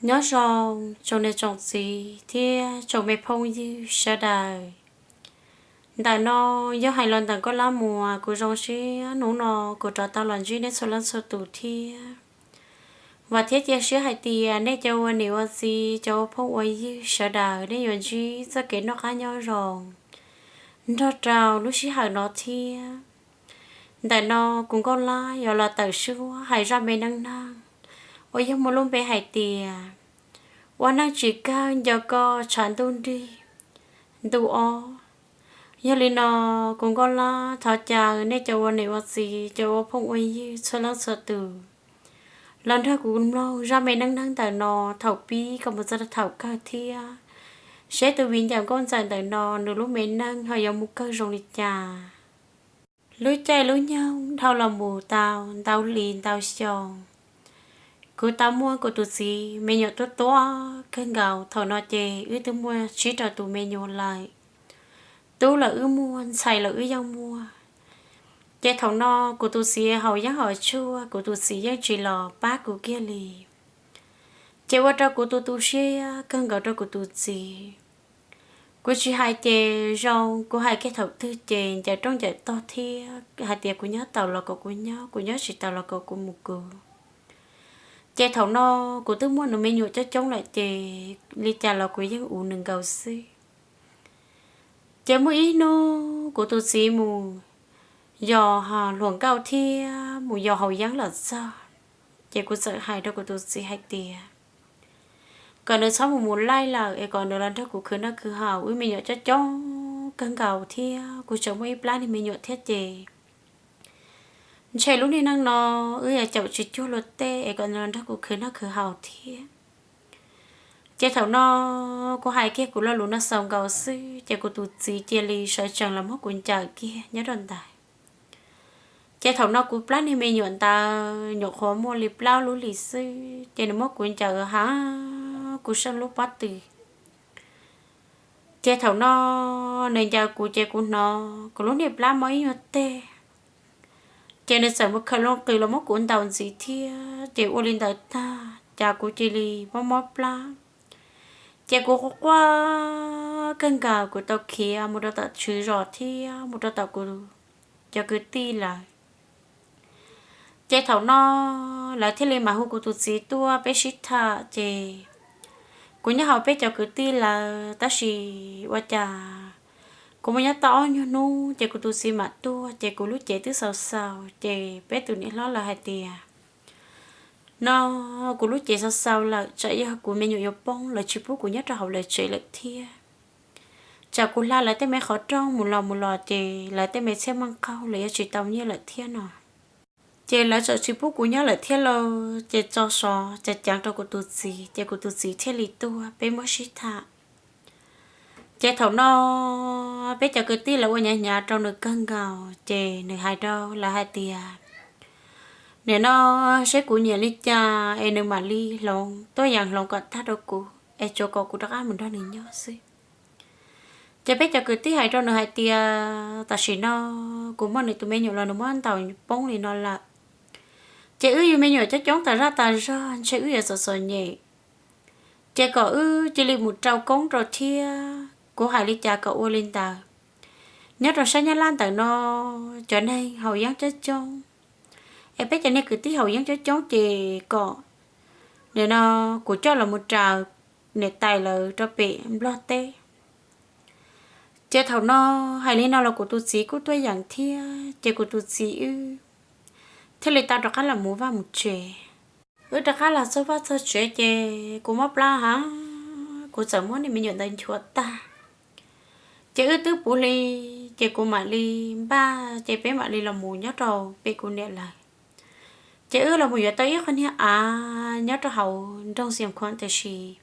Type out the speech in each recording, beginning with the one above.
Nyob zoo tsoom niam tsoom txiv thiab tsoom me phooj ywg sawv daws. Ntawm no yog hais los ntawm Nkauj Lab Muas, kuv zoo siab hnub no kuv rov tau los ntsib nej txhua leej txhua tus thiab. Vam thiab cia siab hais tias nej cov ua niam ua txiv, cov ua phooj ua ywg sawv daws nej yuav ntsib txoj kev noj qab nyob zoo nrog rau lub sij hawm no thiab. Ntawm no kuv Nkauj Lab yuav los tawm suab hais zaj me neej neeg uas yog muaj lub npe hais tias ua neej tsis kawg nco koj tshav ntuj nrig ntuj ob. Yog li no kuv Nkauj Lab thov caw nej cov ua niam ua txiv, cov ua phooj ua ywg txhua leej txhua tus los nrog kuv mloog zaj me neej neeg ntawm no thaum pib kom mus txog rau thaum kawg thiab, seb tus viv ncaus nkauj ntxawm ntawm no nws lub me neej ho yuav mus kawg zoo li cas. Lub caij lub nyoog dhau los mus tau ntau hli ntau xyoo, kuv tau muaj kuv tus txiv me nyuam tuab tuab kawg nkaus. Thaum no ces wb twb muaj tsib rau tus me nyuam lawm. Tub los wb muaj, ntxhais los wb yeej muaj. Ces thaum no kuv tus txiv haus yeeb haus tshuaj, kuv tus txiv yeej tsis los pab kuv kiag li. Ces ua rau kuv tu tu siab kawg nkaus rau kuv tus txiv. Kuv tsis hais ces zoo, kuv hais kiag thaum twg ces ncaws rooj ncaws tog thiab hais tias kuv nyob tau los kom kuv nyob, kuv nyob tsis tau los kom kuv mus kuv. Ces thaum no kuv twb muaj nws me nyuam coob coob lawm ces li cas los kuv yeej uv nws nkaus xwb. Ces muaj ib hnub kuv tus txiv mus yos hluas nkauj thiab mus yos haus yeeb los txog, ces kuv txawm hais rau kuv tus txiv hais tias kom nws txhob mus mus laij lawm es kom nws los nrog kuv khwv noj khwv haus, wb me nyuam coob coob kawg nkaus thiab kuv tseem muaj ib plab niag me nyuam thiab ces ntshe lub niag neej no wb yuav caum tsis cuag luag tej es kom nws los nrog kuv khwv noj khwv haus thiab. Ces thaum no kuv hais kiag kuv lo lus no xaus nkaus xwb ces kuv tus txiv cia li sawv tsees los muab kuv ncaws kiag nyob rau ntawd. Ces thaum no kuv plab niag me nyuam ntawd nyuam qhuav muaj li plaub lub hlis xwb ces nws muab kuv ncaws ha kuv seej lub pob tw. Ces thaum no nws ncaws kuv ces kuv hnov kuv lub niag plab mob ib nyuag teg. Ces nws txawm mus khaws loo qws los muab kuv ntaus ntxiv thiab ces ua li ntawd tag cas kuv cia li mob mob plab. Ces kuv quaj quaj kawg nkaus, kuv tau khiav mus rau tom tswv zos thiab mus rau tom kuv cov kwv tij lawm. Ces thaum no lawv thiaj li mam hu kuv tus txiv tuaj peb sib tham ces kuv nyob hauv peb cov kwv tij lawm tab sis ua cas kuv mus nyob tau ob nyuag hnub ces kuv tus txiv mam tuaj ces kuv lub cev twb xaus xaus ces peb tus niam hlob lawv hais tias no kuv lub cev xaus xaus lawm tsam yog kuv me nyuam yuav poob lawv tsis pub kuv nyob rau hauv lawv tsev lawm thiab. Tsam kuv hla lawv tej me qhov rooj mus los mus los ces lawv tej me txhiaj meej qaug lawv yuav tsis tau nyiaj lawm thiab no. Ces lawv txawm tsis pub kuv nyob lawm thiab lauj, ces tso sov cav ceev rau kuv tus txiv ces kuv tus txiv thiaj li tuaj peb muab sib tham. Ces thaum no peb cov kwv tij lawv ua hnyav hnyav rau nws kawg nkaus ces nws hais rau lawv hais tias nim no seb kuv nyiam li cas es nws mam li hloov tuaj yeem hloov kom tag rau kuv es tsuas kom kuv rov qab mus nrog nws nyob xwb. Ces peb cov kwv tij hais rau nws hais tias tam sim no kuv muaj nws tus me nyuam los nws muab ntaus poob li no lawm, ces wb yug me nyuam coob coob tas zaj tas zog ntshe wb yuav txom txom nyem. Ces kom wb cia li mus rau koob rau thiab, kuv hais li cas kom ua li ntawd. Nyob rau sab Nyab Laj ntawm no cov neeg haus yeeb coob coob, es peb cov niag kwv tij haus yeeb coob coob ces kom nim no kuv coj los mus raws niam tais lawv rau pem Nplog teb. Ces thaum no hais li no los kuv tus txiv kuj tuaj yeem thiab ces kuv tus txiv wb thiaj li tau rov qab los mus vaj mus tsev. Wb rov qab los txog vaj txog tsev ces kuv mob plab heev, kuv txawm muab niag me nyuam ntawd nchuav tag. Ces wb twb puv hli, ces kuv mam li npaj ces peb mam li los mus nyob rau pem kuv niam lawv. Ces wb los mus yuav tau ib qho niag av nyob rau hauv nroog Xias Khuam tiam sis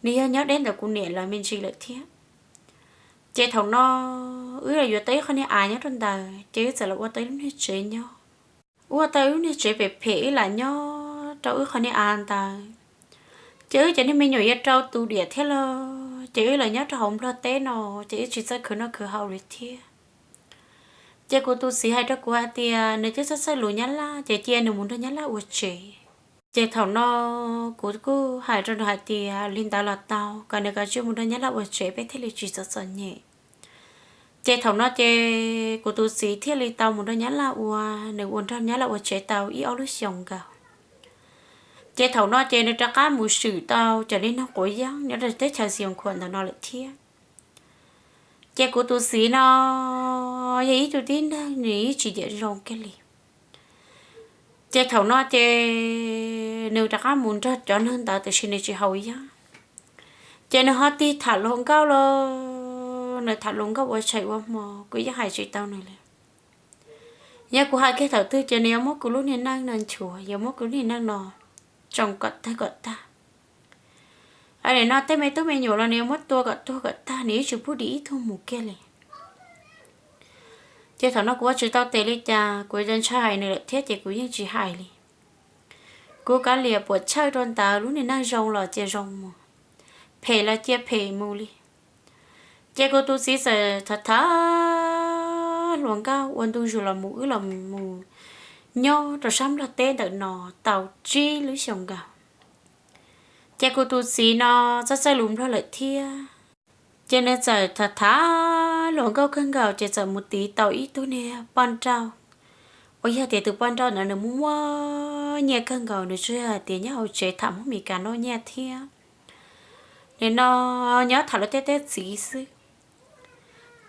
nws yog nyob deb ntawm kuv niam lawv me ntsis lawm thiab. Ces thaum no wb los yuav tau ib qho niag av nyob rau ntawd ces wb txawm los ua tau ib lub niag tsev nyob. Ua tau ib lub niag tsev pem phem wb lam nyob rau wb qho niag av ntawd. Ces wb cov niag me nyuam yuav rau tus diam thiab los ces wb los nyob rau hauv Nplog teb no ces wb tsis txawj khwv noj khwv haus li thiab. Ces kuv tus txiv hais rau kuv hais tias nws twb txawj txawj lus Nyab Laj ces cia nws mus nrog Nyab Laj ua tsev. Ces thaum no kuv kuj hais rau nws hais tias li ntawd los tau, kom nws kav tsij mus nrog nyab laj ua tsev peb thiaj li tsis txom txom nyem. Ces thaum no ces kuv tus txiv thiaj li tau mus nrog nyab laj ua, nws ua nrog nyab laj ua tsev tau ib ob lub xyoos nkaus. Ces thaum no ces nws rov qab mus swm tau cov niag noog quav yeeb nyob rau teb chaws Xios Khuam ntawm no lawm thiab. Ces kuv tus txiv no yog ib tug tib neeg nws yeej tsis nyiam zoo kiag li. Ces thaum no ces nws rov qab mus nrog cov neeg ntawd tiam sis nws tsis haus yeeb. Ces nws ho tig tham hluas nkauj los, nws tham hluas nkauj ua tshais ua hmo kuv yeej hais tsis tau nws li. Yog kuv hais kiag thaum twg ces nws yuav muab kuv lub niag neej no nchuav, yuav muab kuv lub niag neej no tsoo kom tawg kom tag. Nim no tej me tub me nyuam los nws yuav muab tua kom tuag kom tag, nws yeej tsis pub dim ib tug mus kiag li. Ces thaum no kuv ua tsis tau tes li cas, kuv ntshai hais nws lawm thiab ces kuv yeej tsis hais li. Kuv kav liam puam chawj rau ntawd, lub niag neej zoo los cia zoo mus, phem los cia phem mus li. Ces kuv tus txiv txawm tham tham hluas nkauj ua ntu zus los mus, wb los mus nyob rau sab Nplog teb ntawm no tau tsib lub xyoos nkaus. Ces kuv tus txiv no txawj txawj lus Nplog lawm thiab. Ces nws txawm tham tham hluas nkauj kawg nkaus ces txawm mus tiv tau ib tug niag poj nrauj, uas yog tias tus poj nrauj ntawd nws muaj muaj nyiaj kawg nkaus, nws tsuas yog hais tias nyob hauv tsev tham Hmoob Mes Kas noj nyiaj thiab. Nim no nyob tham luag tej teb txiv xwb.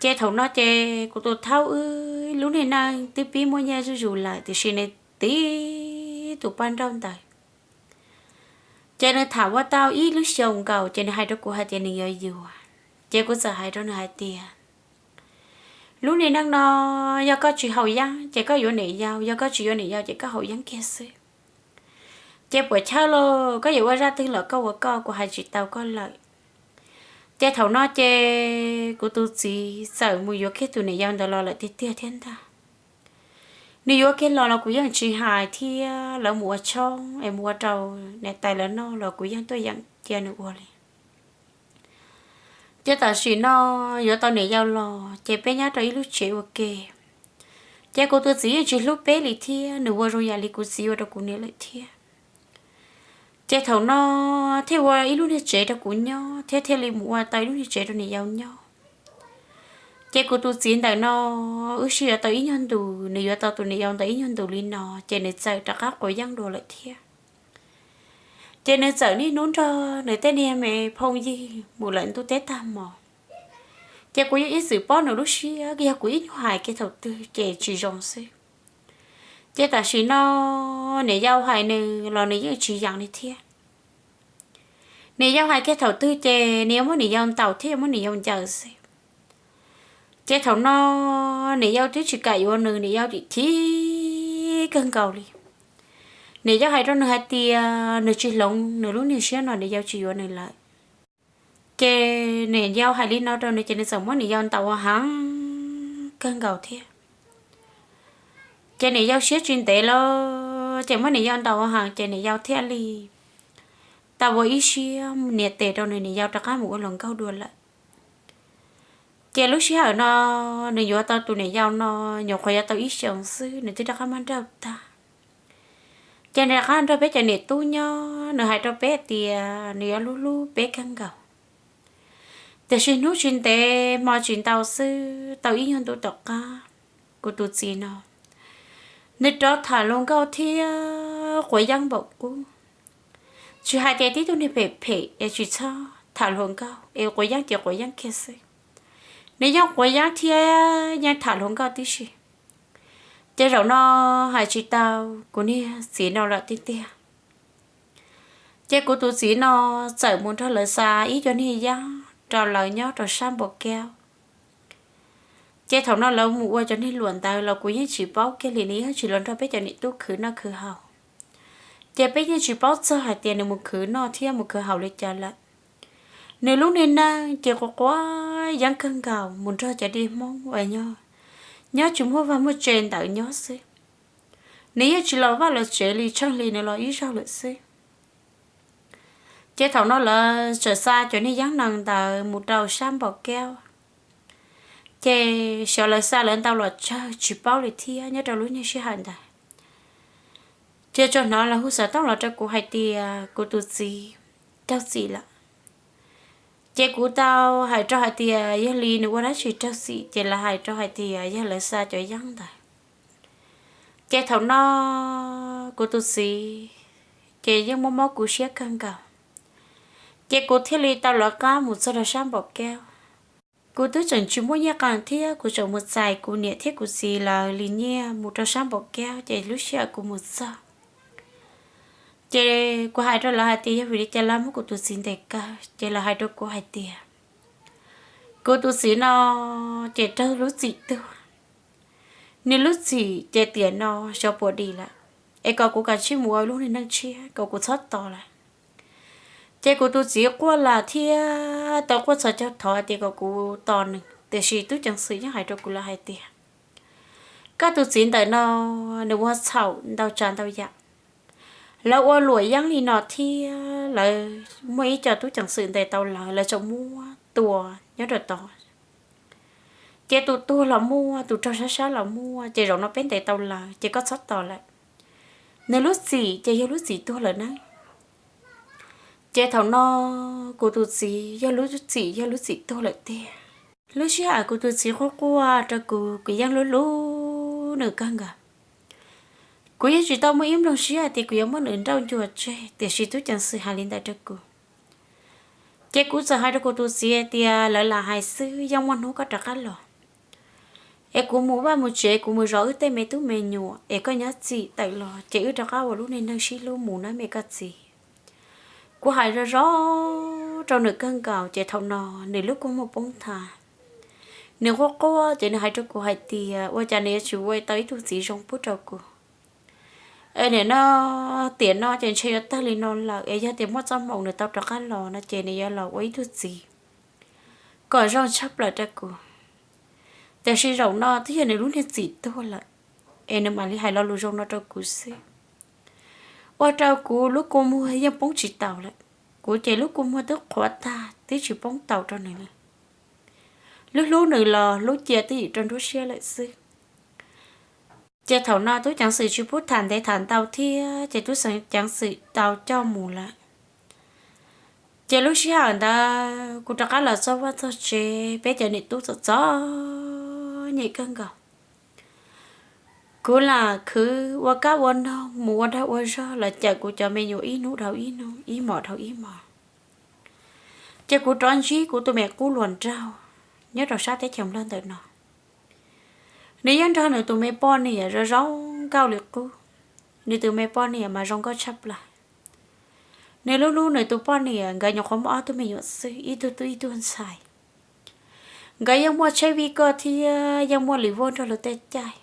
Ces thaum no ces kuv tus thaub wb lub niag neej twb pib muaj nyiaj zuj zus lawm tiam sis nws tiv tus poj nrauj ntawd. Ces nws tham ua tau ib lub xyoos nkaus ces nws hais rau kuv hais tias nws yuav yuav. Ces kuv txawm hais rau nws hais tias, lub niag neej no yog koj tsis haus yeeb ces koj yuav niam yau, yog koj tsis yuav niam yau ces koj haus yeeb kiag xwb. Ces puam chawj lauj, koj yuav ua zaj twg los koj ua koj, kuv hais tsis tau koj lawm. Ces thaum no ces kuv tus txiv txawm mus yuav kiag tus niam yau ntawd los lawm tiag tiag thiab ntag. Nws yuav kiag los los kuv yeej tsis hais thiab, lawv mus ua tshoob es mus ua rau niam tais lawv noj los kuv yeej tuaj yeem cia nws ua li. Ces tam sim no yuav tau niam yau los ces peb nyob rau ib lub tsev ua ke. Ces kuv tus txiv yeej tsis hlub peb li thiab, nws ua zoo yam li kuv txiv ua rau kuv niam lawm thiab. Ces thaum no thiaj ua ib lub niag tsev rau kuv nyob thiab thiaj li mus ua tau ib lub niag tsev rau niam yau nyob. Ces kuv tus txiv ntawm no wb sib yuav tau ib nyuag ntus, nws yuav tau tus niam yau ntawd ib nyuag ntus li no ces nws txawm rov qab quav yeeb dua lawm thiab. Ces nws txawm niaj hnub nrog nws tej niag me phooj ywg mus lawm ntuj teb tag hmo. Ces kuv yeej ib txwm paub nws lub siab, yog kuv ib nyuag hais kiag thaum twg ces tsis zoo xwb. Ces tam sim no niam yau hais nws los nws yeej tsis yeem li thiab. Niam yau hais kiag thaum twg ces nws yuav muab niam yau ntaus thiab yuav muab niam yau ncaws xwb. Ces thaum no niam yau twb tsis kam yuav nws, niam yau chim chim kawg nkaus li. Niam yau hais rau nws hais tias nws tsis hloov nws lub niag siab no, niam yau tsis yuav nws lawm. Ces niam yau hais li no rau nws ces nws txawm muab niam yau ntaus ua heev kawg nkaus thiab. Ces niam yau siab tsis ntev lawm ces muab niam yau ntaus ua heev ces niam yau thiaj li tau ua ib siab nias tes rau nws, niam yau rov qab mus ua hluas nkauj dua lawm. Ces lub sij hawm no nws yuav tau tus niam yau no nyuam qhuav yuav tau ib xyoos xwb nws twb rov qab muab nrauj tag. Ces nws rov qab nrog peb cov niam tub nyob, nws hais rau peb tias nws yuav hlub hlub peb kawg nkaus. Tiam sis hnub tsis ntev hmo tsis ntau xwb, tau ib nyuag ntu tom qab, kuv tus txiv no nws rov tham hluas nkauj thiab quav yeeb npaum qub. Tsis hais tias tib tug niag phem phem es tsis txhob tham hluas nkauj es quav yeeb ces quav yeeb kiag xwb. Nws yeej quav yeeb thiab yeej tham hluas nkauj tib si. Ces zaum no hais tsis tau kuv niag txiv no lawm tiag tiag. Ces kuv tus txiv no txawm mus nrog lawv xa ib co niag yeeb rau lawv nyob rau sab Npau Kaub. Ces thaum no lawv mus ua cov niag luam ntawd los kuv yeej tsis paub kiag li, nws yeej tsis los nrog peb cov niam tub khwv noj khwv haus. Ces peb yeej tsis paub txog hais tias nws mus khwv noj thiab mus khwv haus li cas lawm. Nws lub niag neej ces quav quav yeeb kawg nkaus, mus nrog cov dej Hmoob uas nyob tsis muaj vaj muaj tse ntawd nyob xwb. Nws yeej tsis los vaj los tsev li, tsheej hli nws los ib zaug lawm xwb. Ces thaum no lawv txawm xa cov niag yeeb nees ntawd mus rau sab Npau Kaub. Ces xyov lawv xa lawv ntau los tsawg tsis paub li thiab nyob rau lub niag sij hawm ntawd. Ces tsuas hnov lawv hu xov tooj los rau kuv hais tias kuv tus txiv raug txim lawm. Ces kuv tau hais rau hais tias yog li nws ua dab tsi raug txim, ces lawv hais rau hais tias yog lawv xa cov yeeb ntawd. Ces thaum no kuv tus txiv ces yeej muaj mob kuv siab kawg nkaus, ces kuv thiaj li tau lawv qab mus txog rau sab npaum kaub. Kuv twb tseem tsis muaj nyiaj qee thiab kuv tseem mus txais kuv niam thiab kuv txiv lawv li nyiaj mus rau sab npaum kaub, ces lub sij hawm kuv mus txog, ces kuv hais rau lawv hais tias yog vim li cas lawv muab kuv tus txiv ntes kaw, ces lawv hais rau kuv hais tias kuv tus txiv no ces raug lub txim tuag. Nws lub txim ces tiam no xyov puas dim lawm, es kom kuv kav tsij mus ua lub niag neej tshiab kom kuv txhob tos lawm. Ces kuv tus txiv quaj lawm thiab tau quaj txhos caug thov tias kom kuv tos nws, tiam sis tub ceev xwm yeej hais rau kuv lawv hais tias koj tus txiv ntawm no nws ua txhaum ntau tsav ntau yam, lawv ua luam yeeb li no thiab lawv muaj ib co tub ceev xwm ntes tau lawv, lawv tseem muab tua nyob rau tod. Ces tus tuag los muaj, tus raug sab sab los muaj, ces zaum no peb ntes tau lawv ces koj txhob tos lawm. Nws lub txim ces yog lub txim tuag lawm na. Ces thaum no kuv tus txiv yog lub txim, yog lub txim tuag lawm tiag. Lub sij hawm kuv tus txiv quaj quaj rau kuv, kuv yeej hlub hlub nws kawg nkaus. Kuv yeej tsis tau muaj ib nplooj siab hais tias kuv yuav muab nws nrauj ncua tseg, tiam sis tub ceev xwm hais li ntawd rau kuv. Ces kuv txawm hais rau kuv tus txiv hais tias lawv lam hais xwb, yeej muaj hnub koj rov qab los. Es kuv mus vaj mus tsev, kuv mus zov wb tej me tub me nyuam, es koj nyob txim tawm los ces wb rov qab ua lub niag neej sib hlub mus nawb me koj txiv. Kuv hais zoo zoo rau nws kawg nkaus, ces thaum no nws lub kua muag poob tha. Nws quaj quaj ces nws hais rau kuv hais tias ua cas nws yuav tsis ua tau ib tug txiv zoo pub rau kuv. Es nim no, tiam no ces ntshe yuav tag li no lawm, es yog tias muaj txoj hmoo nws tau rov qab los no ces nws yuav los ua ib tug txiv kom zoo tshaj plaws rau kuv. Tiam sis zaum no twb yog nws lub niag txim tuag lawm, es nws mam li hais lo lus zoo no rau kuv xwb. Ua rau kuv lub kua muag yeej poob tsis taus lawm. Kuv ces lub kua muag twb qhuav tag, twb tsis poob taus rau nws li. Hlub hlub nws los hlub cia twb ywm rau nruab siab lawm xwb. Ces thaum no tub ceev xwm tsis pub tham ntev tham ntau thiab, ces tub ceev xwm tau coj mus lawm. Ces lub sij hawm ntawd kuv rov qab los txog vaj txog tsev, peb cov niam tub txom txom nyem kawg nkaus. Kuv lam khwv ua kab ua noog mus ua dag ua zog los cawm kuv cov me nyuam ib hnub dhau ib hnub, ib hmos dhau ib hmos. Ces kuv rov ntsib kuv tus me qub hluas nraug nyob rau sab teb chaws Nplog ntawm no. Nws yeej nrog nws tus me poj niam zoo zoo nkauj li qub. Nws tus me poj niam mas zoo nkauj tshaj plaws. Nws hlub hlub nws tus poj niam, nkawd nyuam qhuav muaj ob tug me nyuam xwb, ib tug tub ib tug ntxhais. Nkawd yeej muaj tsheb vij koj thiab yeej muaj lwm vuag nrog luag tej caij.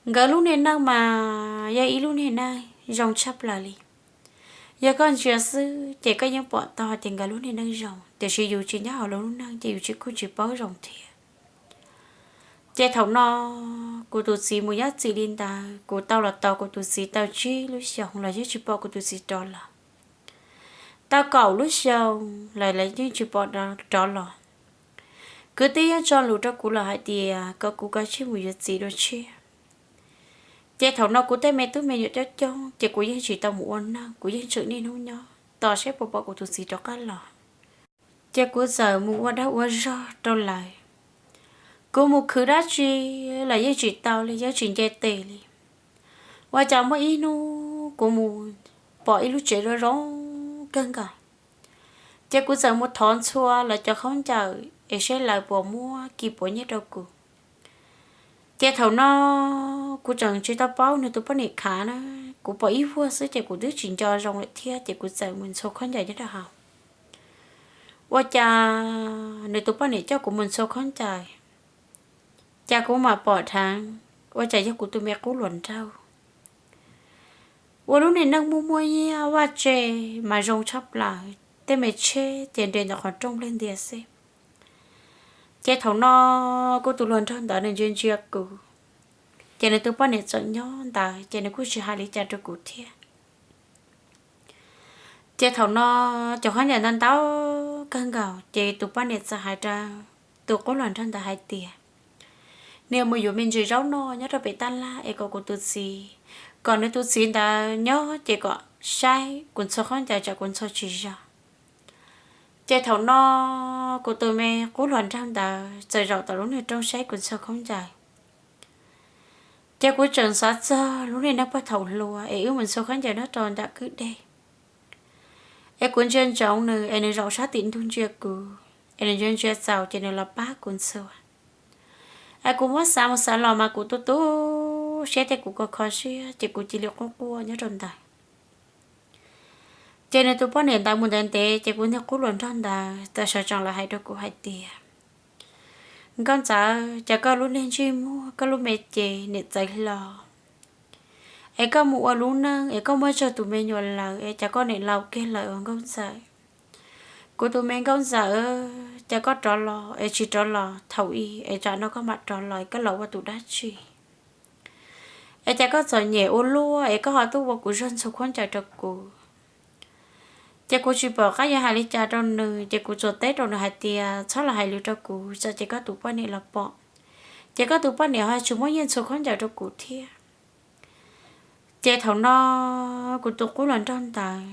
Nkawd lub niag neej mas yog ib lub niag neej zoo tshaj plaws li. Yog koj ntsia xwb ces koj yeej pom tau tias nkawd lub niag neej zoo, tiam sis yus tsis nyob hauv lawv lub neej ces yus tsis kuj tsis paub zoo thiab. Ces thaum no kuv tus txiv mus nyob txim li ntawd, kuv tau los tos kuv tus txiv tau tsib lub xyoos los yeej tsis pom kuv tus txiv rov los. Tau kaum lub xyoo los lawv yeej tsis pom rov los. Kwv tij yeej tso lus rau kuv lawm hais tias kom kuv kav tsij mus yuav txiv dua tshiab. Ces thaum no kuv tej me tub me nyuam coob coob ces kuv yeej tsis tau mus ua neeg, kuv yeej tseem niaj hnub nyob tos seb puas pom kuv tus txiv rov qab los. Ces kuv txawm mus ua dag ua zog rau lawv. Kuv mus khwv dab tsi los yeej tsis tau li, yeej tsis nce tes li. Ua cas muaj ib hnub kuv mus pom ib lub tsev zoo zoo kawg nkaus. Ces kuv txawm mus thov ntxhua lawv cov khaub ncaws es seb lawv puas muab kis puas nyiaj rau kuv. Ces thaum no kuv tseem tsis tau paub nws tus poj niam khav na, kuv pom ib vuag xwb ces kuv twb tsis nco zoo lawm thiab, ces kuv txawm mus ntxhua khaub ncaws nyob rau hauv. Ua cas nws tus poj niam coj kuv mus ntxhua khaub ncaws, cas kuv mam pom dheev ua cas yog kuv tus me qub hluas nraug. Ua lub niag neej muaj muaj nyiaj vaj tse mas zoo tshaj plaws, tej me tsheb ces nres ntawm qhov rooj nplej ntias xwb. Ces thaum no kuv tus hluas nraug ntawd nws ntsia ntsia kuv, ces nws tus poj niam txawm nyob ntawd ces nws kuj tsis hais li cas rau kuv thiab. Ces thaum no cov khaub ncaws ntau ntau kawg nkaus, ces tus poj niam txawm hais rau tus qub hluas nraug ntawd hais tias nws yuav mus yuav me ntsis zaub noj nyob rau pem tab laj es kom kuv tus txiv kom nws tus txiv ntawd nyob ces kom saib kuv ntxhua khaub ncaws tsam kuv ntxhua tsis zoo. Ces thaum no kuv tus me qub hluas nraug ntawd txawm zaum tom lub niag rooj saib kuv ntxhua khaub ncaws. Ces kuv tseem xav txog lub niag neej pog thaum hluas es wb mus ntxhua khaub ncaws nyob rau nram kwj deg, es kuv ntsia ntsoov nws es nws zaum sab tim ntug ntsia kuv, es nws ntsia ntsia txaus ces nws los pab kuv ntxhua. Es kuv muab xav mus xav los mas kuv tu tu siab thiab kuv kho kho siab ces kuv cia li quaj quaj nyob rau ntawd. Ces nws tus poj niam ntawd mus ntev ntev ces kuv niag qub hluas nraug ntawd txawm sawv tsees los hais rau kuv hais tias, Nkauj Ntxawm, cas koj lub niag ntsej muag koj lub me ces niam txawv hlo, es koj mus ua lub neej es koj muab tsawg tus me nyuam lawm es cas koj niam laus kiag lawm os Nkauj Ntxawm? Kuv tus me Nkauj Ntxawm, cas koj rov los es tsis rov los thaum ub es tsam no koj mam rov los es koj los ua tus dab tsi? Es cas koj txom nyem ua luaj es koj ho tuaj ua kuv zog ntxhua khaub ncaws rau kuv? Ces kuv tsis pom qab yuav hais li cas rau nws ces kuv tsuas teb rau nws hais tias, Txhob los hais lus rau kuv, tsam ces koj tus poj niam los pom, ces koj tus poj niam ho tsis muab nyiaj ntxhua khaub ncaws rau kuv thiab. Ces thaum no kuv tus qub hluas nraug ntawd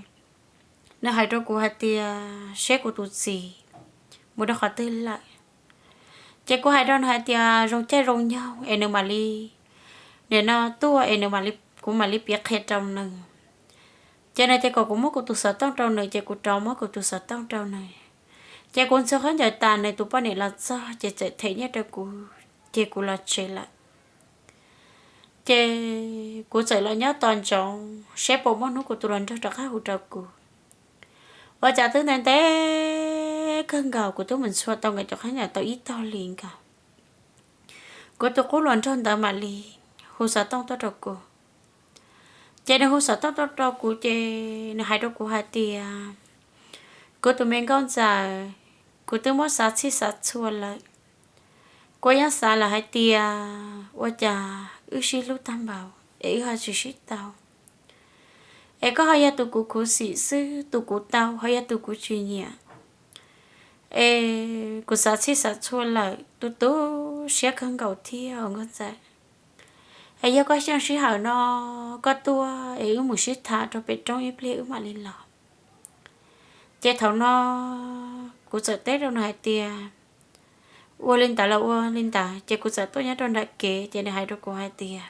nws hais rau kuv hais tias seb kuv tus txiv mus rau qhov twg lawm. Ces kuv hais rau nws hais tias zoo caij zoo nyoog es nws mam li, nim no tuaj es nws mam li, kuv mam li piav qhia rau nws. Ces nws tias kom kuv muab kuv tus xov tooj rau nws ces kuv rov muab kuv tus xov tooj rau nws. Ces kuv ntxhua khaub ncaws tas nws tus poj niam los txog ces txawm them nyiaj rau kuv, ces kuv los tsev lawm. Ces kuv txawm los nyob tos ntsoov seb puas muaj hnub kuv tus hluas nraug rov qab hu rau kuv. Ua cas twb ntev ntev kawg nkaus kuv twb mus ntxhua tau nkaus cov khaub ncaws tau ib tog hlis nkaus, kuv tus qub hluas nraug ntawd mam li hu xov tooj tuaj rau kuv. Ces nws hu xov tooj tuaj rau kuv ces nws hais rau kuv hais tias, Kuv tus me Nkauj Ntxawm, kuv twb muab xav txhij xav txhua lawm. Kuv yeej xav lawm hais tias ua cas wb sib hlub tag npaum es wb ho tsis sib tau. Es koj ho yog tus kuv khuv xim xwb, tus kuv tau ho yog tus kuv tsis nyiam. Es kuv xav txhij xav txhua lawm, tu tu siab kawg nkaus thiab os Nkauj Ntxawm. Es yog koj xyeej sij hawm no koj tuaj es wb mus sib tham rau pem roob ib pliag wb mam li los. Ces thaum no kuv txawm teb rau nws hais tias, Ua li ntawd los ua li ntawd. Ces kuv txawm tuaj nyob rau nram kev ces nws hais rau kuv hais tias,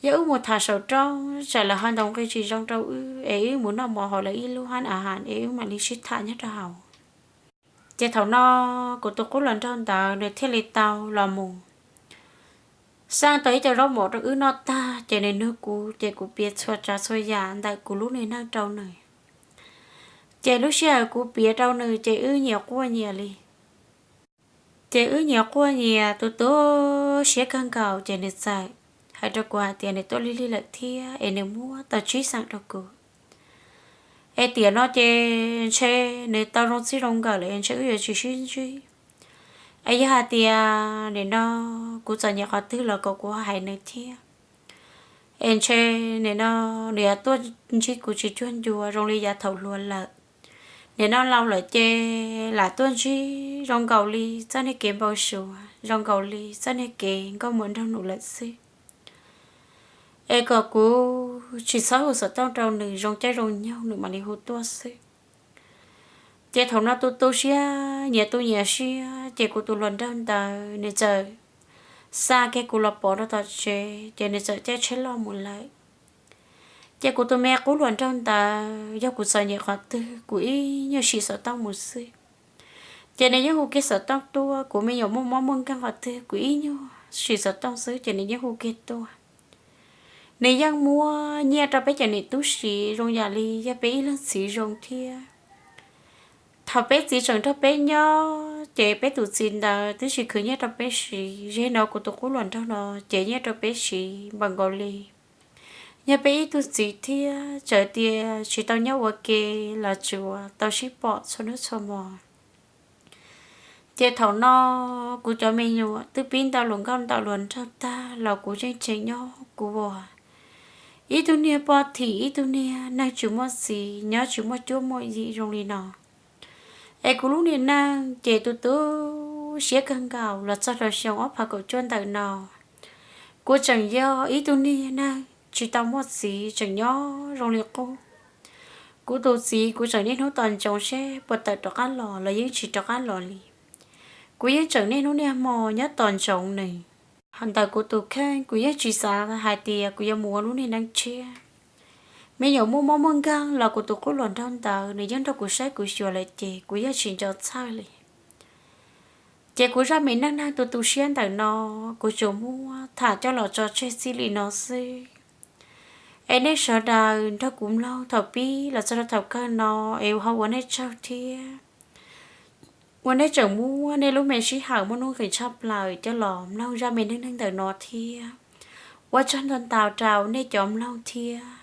Yog wb mus tham saum roob tsam lawv ho ntaus nqi tsis zoo rau wb es wb mus noj mov hauv lawv ib lub hab a has es wb mam li sib tham nyob rau hauv. Ces thaum no kuv tus qub hluas nraug ntawd nws thiaj li tau los mus xaj tau ib co zaub mov rau wb noj tag ces nws nug kuv ces kuv piav txhua tsav txhua yam ntawm kuv lub niag neej rau nws. Ces lub sij hawm kuv piav rau nws ces wb nyias quaj nyias li. Ces wb nyias quaj nyias tu tu siab kawg nkaus ces nws txawm hais rau kuv hais tias nws tuaj lig lig lawm thiab es nws muab tau tsib xeem rau kuv. Es tiam no ces ntshe nws tau zoo txij zoo nkawm lawm es ntshe wb yuav tsis sib ntsib. Es yog hais tias nim no kuv txom nyem qhov twg los kom kuv hais nws thiab. Es ntshe nim no nws yuav tuaj ntsib kuv tsis cuag ncua zoo li yav thaum hluas lawm. Nim no laus lawm ces lam tuaj ntsib zoo nkaus li txoj niag kev npau suav, zoo nkaus li txoj niag kev nkauj muam nraug nus lawm xwb. Es kom kuv tsis txhob hu xov tooj rau nws, zoo caij zoo nyoog nws mam li hu tuaj xwb. Ces thaum no tu tu siab nyias tu nyias siab ces kuv tus hluas nraug ntawd nws txawm xa kiag kuv los pov rau tom tsev ces nws txawm caij tsheb loj mus lawm. Ces kuv tus me qub hluas nraug ntawd yog kuv txom nyem qhov twg kuv ib nyuag sim xov tooj mus xwb ces nws yeej hu kiag xov tooj tuaj, kuv me nyuam muaj mob muaj nkeeg qhov twg kuv ib nyuag sim xov tooj xwb ces nws yeej hu kiag tuaj. Nws yeej muab nyiaj rau peb cov niam tub siv zoo yam li yog peb ib leeg txiv zoo thiab. Thaum peb txiv tseem nrog peb nyob ces peb tus txiv ntawd twb tsis khwv nyiaj rau peb siv, ze no kuv tus qub hluas nraug no ces nyiaj rau peb siv npaum nkaus li yog peb ib tug txiv thiab, txawm tias tsis tau nyob ua ke los tsuas tau sib pom txhua hnub txhua hmo. Ces thaum no kuv cov me nyuam twb pib ntau hluas nkauj ntau hluas nraug tag los kuv tseem tseem nyob kuv ua ib tug niag poj thim, ib tug niag neeg tsis muaj txiv, nyob tsis muaj cuab muaj yig zoo li no. Es kuv lub niag neej ces tu tu siab kawg nkaus los txog rau xyoo ob phav kaum cuaj ntawm no, kuv tseem yog ib tug niag neeg tsis tau muaj txiv, tseem nyob zoo li qub. Kuv tus txiv kuv tseem niaj hnub tos ntsoov seb puas tawm rov qab los los yeej tsis rov qab los li. Kuv yeej tseem niaj hnub niaj hmo nyob tos ntsoov nws. Ntawm kuv tus kheej kuv yeej tsis xav hais tias kuv yuav mus ua lub niag neej tshiab. Me nyuam muaj mob muaj nkeeg los kuv tus qub hluas nraug ntawd nws yeej nrog kuv saib kuv xyuas lawm ces kuv yeej tsis nco txhawj li. Ces kuv zaj me neej neeg tu tu siab ntawm no, kuv tsuas muab tham coj los tso tseg txij li no xwb. Es nej sawv daws nrog kuv mloog thaum pib los txog rau thaum kawg no, es ho ua nej tsaug thiab uas nej tseem muab nej lub me sij hawm muaj nuj nqis tshaj plaws coj los mloog zaj me neej neeg ntawm no thiab. Ua tsaug ntau ntau rau nej cov mloog thiab.